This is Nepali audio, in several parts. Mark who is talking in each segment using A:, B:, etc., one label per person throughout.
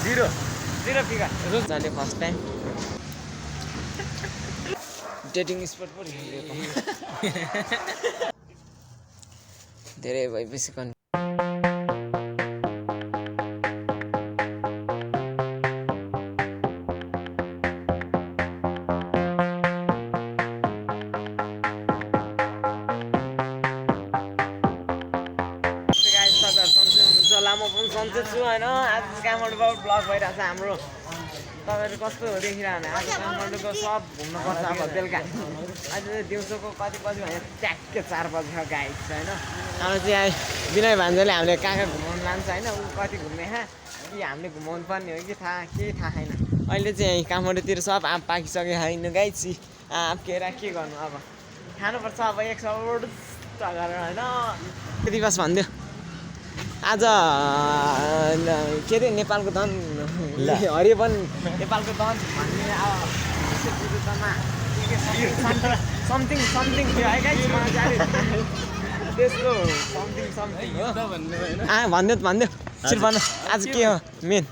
A: 0 फिगर रोजले फर्स्ट टाइम डेटिङ स्पट पो हेरेको धेरै भएपछि लामो पनि सन्चै छु होइन आज काठमाडौँबाट ब्लग भइरहेको छ हाम्रो तपाईँहरू कस्तो देखिरहने आज काठमाडौँको सब घुम्नुपर्छ अब बेलुका आज दिउँसोको कति बजी भने ट्याक्कै 4 बजी गाइड छ होइन हाम्रो चाहिँ विनय भान्जाले हामीले कहाँ घुमाउनु लान्छ होइन ऊ कति घुम्ने कि हामीले घुमाउनु पर्ने हो कि केही थाहा छैन अहिले चाहिँ काठमाडौँतिर सब आँप पाकिसक्यो होइन गाइड आँप केरा के गर्नु अब खानुपर्छ अब 100 गरेर होइन त्यति बस भनिदियो आज के अरे नेपालको धन हरिवन नेपालको धन भन्ने विरुद्धमा समथिङ थियो है गाइस त्यसको समथिङ हो भनिदियो सिर्फ भन्नु आज के हो मेन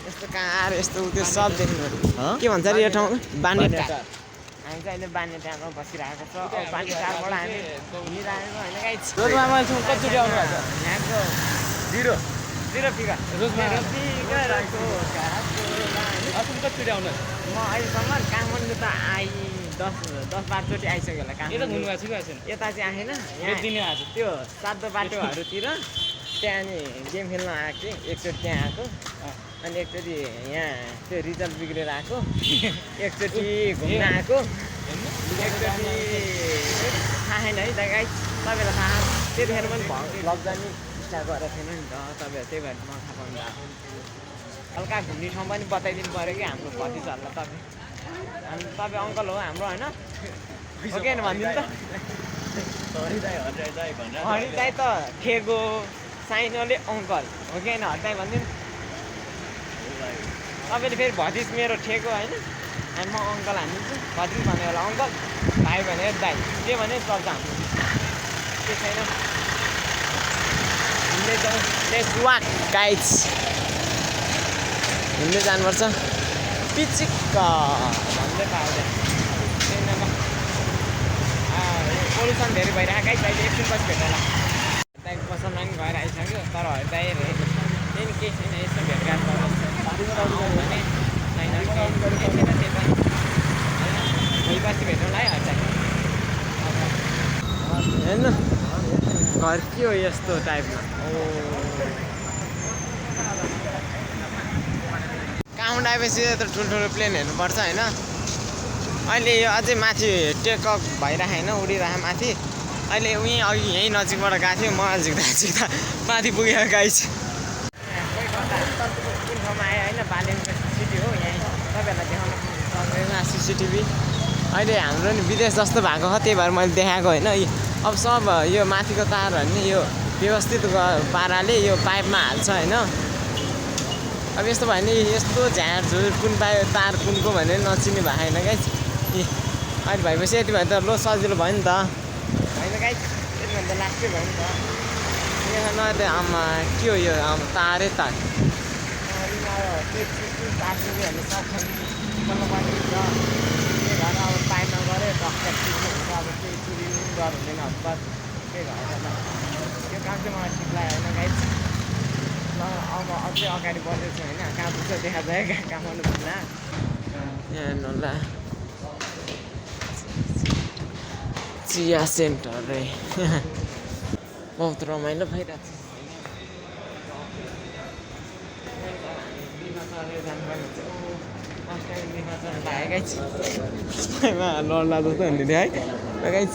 A: यस्तो कार यस्तो त्यो सब देख्नु के भन्छ अरे यो ठाउँ बानेटार हामी चाहिँ अहिले बानेटारमा बसिरहेको छ बानेटारबाट हामी घुमिरहेको होइन गाइस रोजमा मैले कतिचोटि आउनु भएको यहाँको 0 फिगर रोजमा कतिचोटि आउनु म अहिलेसम्म काठमाडौँ त 10-12 चोटि आइसक्यो होला काठमाडौँ यता चाहिँ आएन यहाँ त्यो सातो बाटोहरूतिर त्यहाँ नि गेम खेल्न आएको थिएँ एकचोटि त्यहाँ आएको अनि एकचोटि यहाँ त्यो रिजल्ट बिग्रेर आएको एकचोटि घुम्न आएको एकचोटि थाहा छैन है त गाइस तपाईँलाई थाहा त्यतिखेर पनि भ्लग जाने इच्छा गरेको थिएन नि त तपाईँहरू त्यही भएर नथाहा पाउनु भएको हल्का घुम्ने ठाउँ पनि बताइदिनु पऱ्यो कि हाम्रो कति चल्ला तपाईँ अङ्कल हो हाम्रो होइन हो कि होइन भनिदिनु त हरिदाई त ठेगो साइनोले अङ्कल हो कि होइन हरिदाई भनिदिनु तपाईँले फेरि भतिज मेरो ठेको होइन अनि म अङ्कल हानिदिन्छु भतिज भन्यो होला अङ्कल भाइ भनेर दाइ के भने चल्छ हाम्रो के छैन हिँड्दै जाउँ लेट्स वाक गाइड्स हिँड्दै जानुपर्छ पिचिक्क भन्दै पाउँदैन पोल्युसन धेरै भइरहेको गाइस अहिले एकछिन पछि भेट होला दाइको पसलमा पनि गएर आइसक्यो तर दाइ हेरेको त्यही केही छैन यसो भेटघाट भने छैन केही छैन त्यता भोलिपर्सि भेटौँला है हजुर होइन घर के हो यस्तो टाइपमा काठमाडौँ आएपछि त ठुल्ठुलो प्लेन हेर्नुपर्छ होइन अहिले यो अझै माथि टेकअप भइरहेको होइन उडिरहेको माथि अहिले उहीँ अघि यहीँ नजिकबाट गएको थियो म झिक्दा माथि पुगेको गाइस कुन ठाउँमा आयो होइन बालेनको सिटी हो यहीँ तपाईँहरूलाई देखाउनु सक्दैन सिसिटिभी अहिले हाम्रो नि विदेश जस्तो भएको हो त्यही भएर मैले देखाएको होइन अब सब यो माथिको तारहरू नि यो व्यवस्थित पाराले यो पाइपमा हाल्छ होइन अब यस्तो भयो भने यस्तो झारझुर कुन पायो तार कुनको भनेर नचिन्ने भएको होइन गाइस अहिले भएपछि यति भयो त लो सजिलो भयो नि त होइन गाइस यति भन्दा लास्टै भयो नि त यहाँ न त आमा के हो यो तारै तार तारले सक्छ घर अब पाइपमा गऱ्यो डक्टर अब केही चुरी डर हुँदैन हतपत त्यही भएर यो काम चाहिँ मलाई ठिक लाग्यो होइन गाइस ल अब अझै अगाडि बढ्दैछु होइन कहाँ पुग्छ देखा যায় काम गर्नु पर्ला यहाँ हेर्नुहोला चिया सेन्टर रे बहुत रमाइलो भइरहेको छ लड्ला जस्तो हुन्थ्यो है गाइस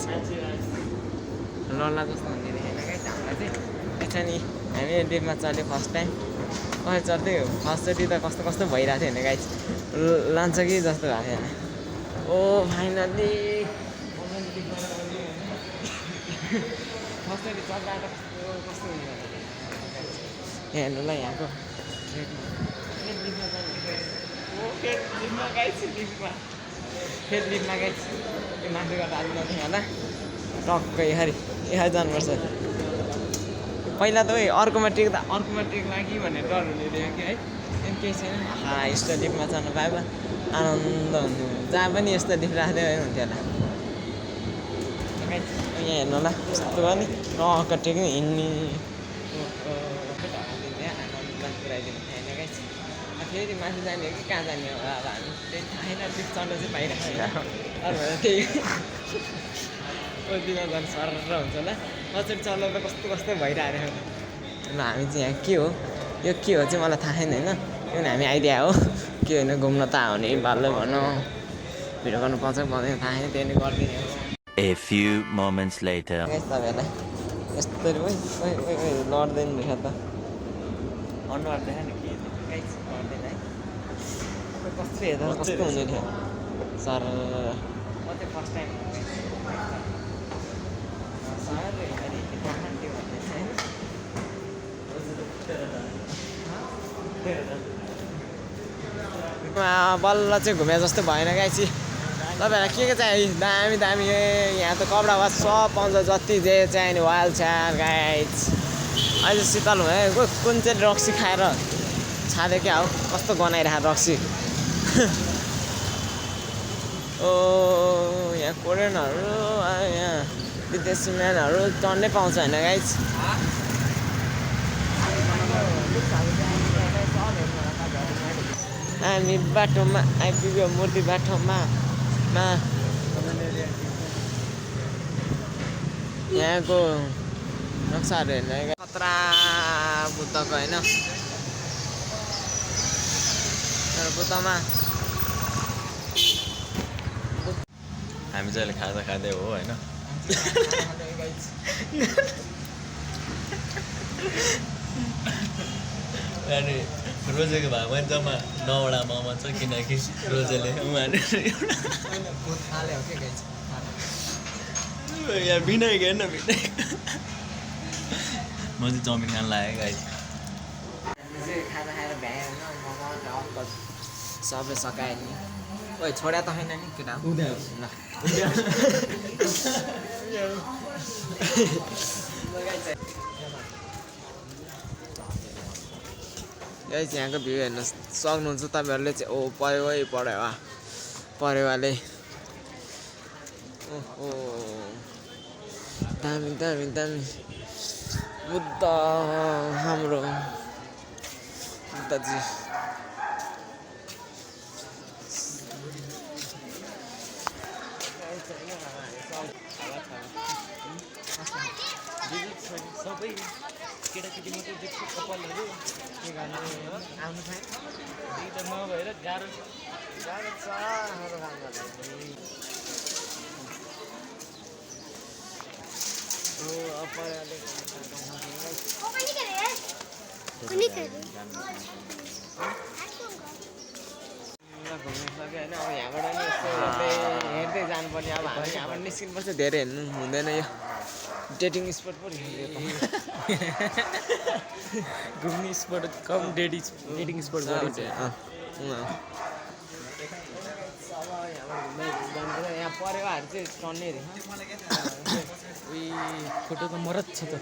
A: लड्ला जस्तो हुन्थ्यो होइन गाइस हामीलाई चाहिँ यता नि हामी डेपमा चल्यो फर्स्ट टाइम कसरी चल्थ्यो फर्स्टचोटि त कस्तो कस्तो भइरहेको थियो होइन गाइस लान्छ कि जस्तो भएको थिएन ओ फाइनली फर्स्टचोटि चल्दा कस्तो हुने हेर्नु ल यहाँको लिफ्टमा गाइस फेरि लिफ्टमा गाइस त्यो माथिबाट हाल्नु नदिउँ होला टक्कै यहाँ जानुपर्छ पहिला त अर्कोमा टेक्ला कि भनेर डर हुने थियो कि है केही छैन यस्तो लिफ्टमा चढ्नु पायो आनन्द हुन्थ्यो जहाँ पनि यस्तो लिफ्ट राख्दै हुन्थ्यो होला यहाँ हेर्नु होला कस्तो भयो नि टक्क टेक्ने हिँड्ने आनन्द पुऱ्याइदिनु थिएन गाइस फेरि माथि जाने हो कि कहाँ जाने हो अब हामी त्यही थाहा छैन लिफ्ट चढ्न चाहिँ पाइरहेको छैन अरू भएर त्यही कतिमा झन् सरर हुन्छ होला कसरी चल्दा त कस्तो भइरहेको ल हामी चाहिँ यहाँ के हो यो के हो चाहिँ मलाई थाहा छैन होइन यो हामी आइडिया हो के होइन घुम्न त आउने बाल्दै भनौँ भिडियो गर्नु पाउँछ पाउँदैन थाहा छैन त्यही नै गरिदिने हो
B: A few moments later.
A: तपाईँहरूलाई यस्तरी लड्दैन रहेछ त अनुहार देखा नि के लड्दैन है कस्तो हेर्दा कस्तो हुने थियो सर म चाहिँ फर्स्ट टाइम बल्ल चाहिँ घुमे जस्तो भएन गाइसी तपाईँहरूलाई के चाहियो दामी यहाँ त कपडा वा सब पाउँछ जति जे चाहिने वाल छ्याल गाइस अहिले शीतल भयो कुन चाहिँ रक्सी खाएर छाँदै क्या हो कस्तो गनाइरहेको रक्सी ओ यहाँ कोरियनहरू यहाँ विदेशी म्यानहरू चढ्नै पाउँछ होइन गाइस हामी बाटोमा आइपुग्यो मूर्ति बाटोमा यहाँको नक्साहरू हेर्न खतरा बुद्धको होइन बुद्धमा
B: हामी चाहिँ अहिले खाजा खाँदै हो होइन अनि रोजेको भए पनि जम्मा 9वटा मोमो छ किनकि रोजेले यहाँ भिनाइ हेर्न भिनाइ म चाहिँ चाउमिन खान लागेँ गाइस
A: खाजा खाएर भ्यायो होइन सबै सकायो नि ओइ छोडा त छैन नि केटा यहाँको भ्यू हेर्न सक्नुहुन्छ तपाईँहरूले चाहिँ ओ परेवाले ओहो दामी बुद्ध हाम्रो बुद्धजी
B: सबै केटाकेटी मात्रै देख्छु कपालहरू
A: के गर्नु आउनु पाएँ
B: त नभएर गाह्रो
A: छ हाम्रो काम गर्दा घुम्नु सक्यो होइन अब यहाँबाट नि यस्तो हेर्दै जानुपर्ने अब हामी यहाँबाट निस्किनुपर्छ धेरै हेर्नु हुँदैन यो डेटिङ स्पट पो
B: घुम्ने स्पट कम डेटिङ स्पट
A: यहाँ परेवाहरू चाहिँ टन्ने
B: फोटो त मरत छ त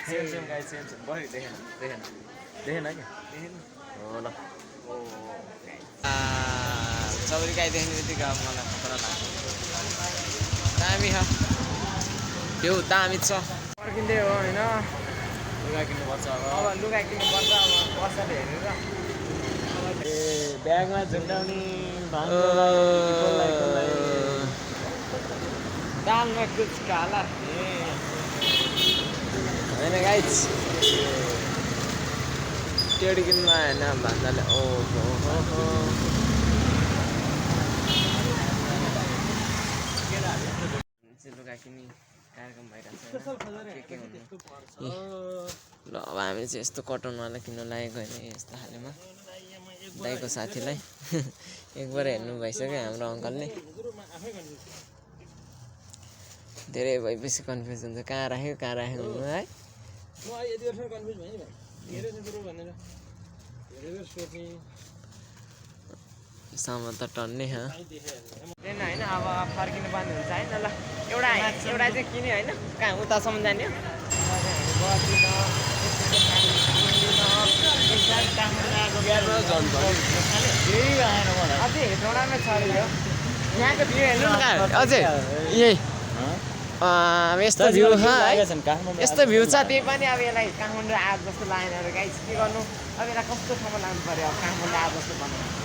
B: सेम गाइस भयो देखेन क्या हो ल
A: चौरी गाई देख्ने बित्तिकै अब मलाई खतरा लाग्छ दामी छ त्यो दामी छ पर्खिँदै हो होइन
B: लुगा किन्नुपर्छ
A: अब लुगा किन्नुपर्छ अब बर्षाले हेरेर
B: ए ब्यागमा झुन्डाउने
A: दालमा कुछ काला होइन गाइस टेडी किन्नु आएन भन्दाले ओहो लुगा किन्ने कार्यक्रम भइरहेको छ ल अब हामी चाहिँ यस्तो कटनवाला किन्नु लागेको होइन यस्तो खालेमा दाइको साथीलाई एकबार हेर्नु भइसक्यो हाम्रो अङ्कलले धेरै भएपछि कन्फ्युज हुन्छ कहाँ राख्यो हुनु है सम्म त टन्ने ह ट्रेन होइन अब फर्किनु पर्ने हुन्छ होइन ल एउटा चाहिँ किन्यो होइन कहाँ उतासम्म जाने हो अझै हेटौँडामै छ अरे यो यहाँको भ्यू हेर्नु न कहाँ अझै यही यस्तो भ्यू छ है यस्तो भ्यू छ त्यही पनि अब यसलाई काठमाडौँ आएको जस्तो लागेन अरे गाइस के गर्नु अब यसलाई कस्तो ठाउँमा लानु पर्यो अब काठमाडौँ आएको जस्तो भन्नु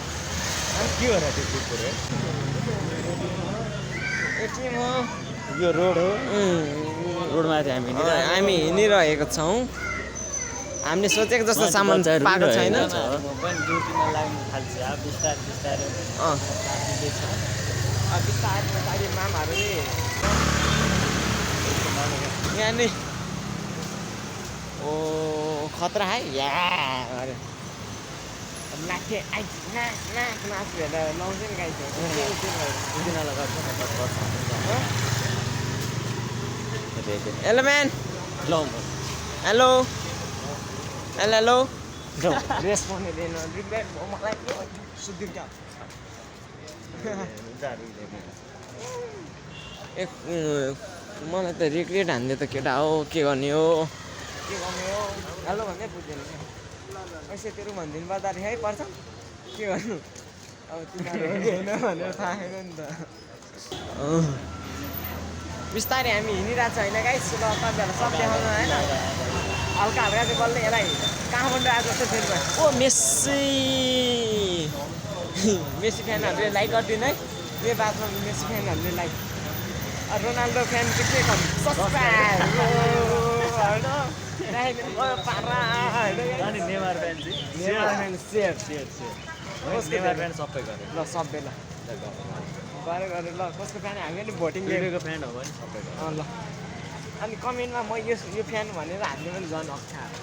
B: के हो र त्यो कुकुर
A: एटिएम हो
B: यो रोड हो रोडमा चाहिँ
A: हामी हिँडिरहेको छौँ हामीले सोचेको जस्तो सामान पाएको छैन बिस्तारै मामाहरू नि यहाँ नि ओ खतरा है या अरे लाखे नाच हेर्दा लाउँछ नि गाई hello man hello hello respond दिनु रिग्रेट भयो मलाई सुधिर मलाई त रिग्रेट हान्ने त केटा हो के गर्ने हो हेलो भन्दै बुझ्दैन पैसा तेरो भनिदिनु पर्दा है पर्छ के गर्नु अब तिमीहरू होइन भनेर थाहा छैन नि त बिस्तारै हामी हिँडिरहेको छ होइन गाइस ल तपाईँहरूलाई सब देखाउनु होइन हल्का हल्का चाहिँ बल्ल यसलाई काठमाडौँ आएको जस्तो फेरि भयो ओ मेस्सी फ्यानहरूले लाइक गरिदिनु है यो बादमा मेस्सी फ्यानहरूले लाइक रोनाल्डो फ्यान चाहिँ के गर्नु सब्सक्राइब
B: नेमार फ्यान
A: सेयर
B: सबै गरे
A: ल सबै ल गरे ल कसको फ्यान हामी पनि भोटिङ
B: लिएको फ्यान हो भने सबै
A: ल अनि कमेन्टमा म यो फ्यान भनेर हामीले पनि झन् अप्ठ्यारो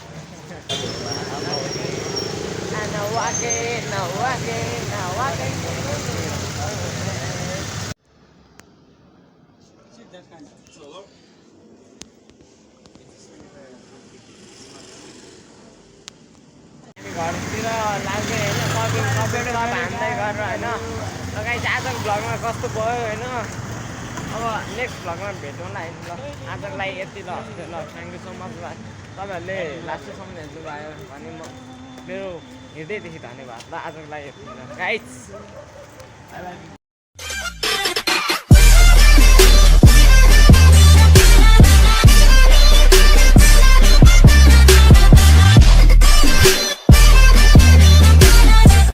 A: घरतिर लाग्दै होइन कमेन्ट हान्दै गरेर होइन गाइस आजको भ्लगमा कस्तो भयो होइन अब नेक्स्ट भ्लगमा भेटौँला होइन ल आजको लागि यति ल ल थ्याङ्क यू सो मच तपाईँहरूले लास्टसम्म हेर्नु भयो भने म मेरो हृदयदेखि धन्यवाद ल आजको लागि यति ल गाइस